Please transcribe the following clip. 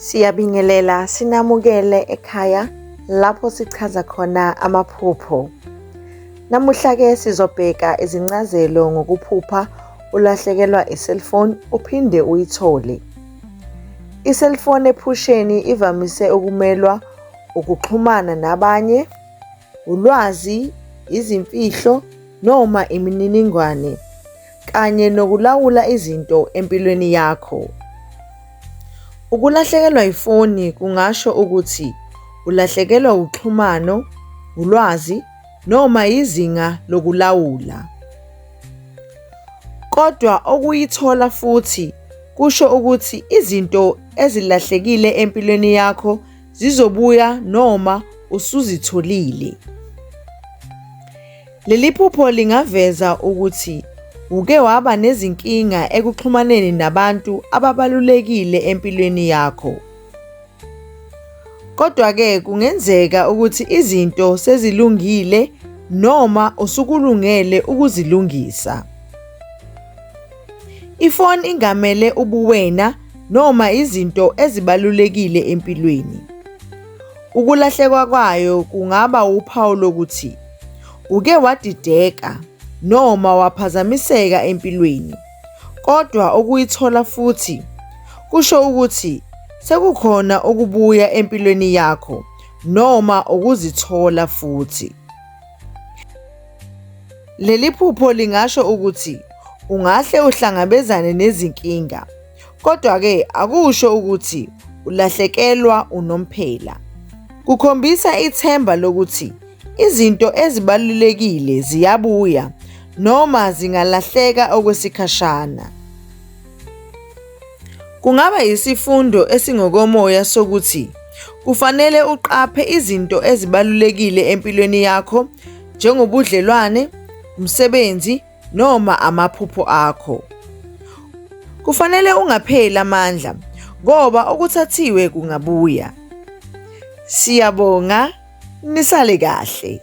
Siyabingelela sinamukele ekhaya lapho sichaza khona amaphupho. Namuhla-ke sizobheka izincazelo ngokuphupha ulahlekelwa i-cellphone uphinde uyithole. I-cellphone ephusheni ivamise ukumelwa ukuxhumana nabanye, ulwazi, izimfihlo noma imininingwane kanye nokulawula izinto empilweni yakho. Ukulahlekelwa ifoni kungasho ukuthi ulahlekelwa uxhumano, ulwazi noma izinga lokulawula. Kodwa okuyithola futhi kusho ukuthi izinto ezilahlekile empilweni yakho zizobuya noma usuzitholile. Leli phupho lingaveza ukuthi uke waba nezinkinga ekuxhumaneni nabantu ababalulekile empilweni yakho. Kodwa-ke kungenzeka ukuthi izinto sezilungile noma usukulungele ukuzilungisa. Ifoni ingamele ubuwena noma izinto ezibalulekile empilweni. Ukulahlekwa kwayo kungaba wuphawu lokuthi uke wadideka noma waphazamiseka empilweni, kodwa ukuyithola futhi kusho ukuthi sekukhona ukubuya empilweni yakho noma ukuzithola futhi. Leli phupho lingasho ukuthi ungahle uhlangabezane nezinkinga, kodwa-ke akusho ukuthi ulahlekelwa unomphela. Kukhombisa ithemba lokuthi izinto ezibalulekile ziyabuya noma zingalahleka okwesikhashana. Kungaba yisifundo esingokomoya sokuthi kufanele uqaphe izinto ezibalulekile empilweni yakho njengobudlelwane, umsebenzi noma amaphupho akho. Kufanele ungapheli amandla ngoba okuthathiwe kungabuya. Siyabonga, nisale kahle.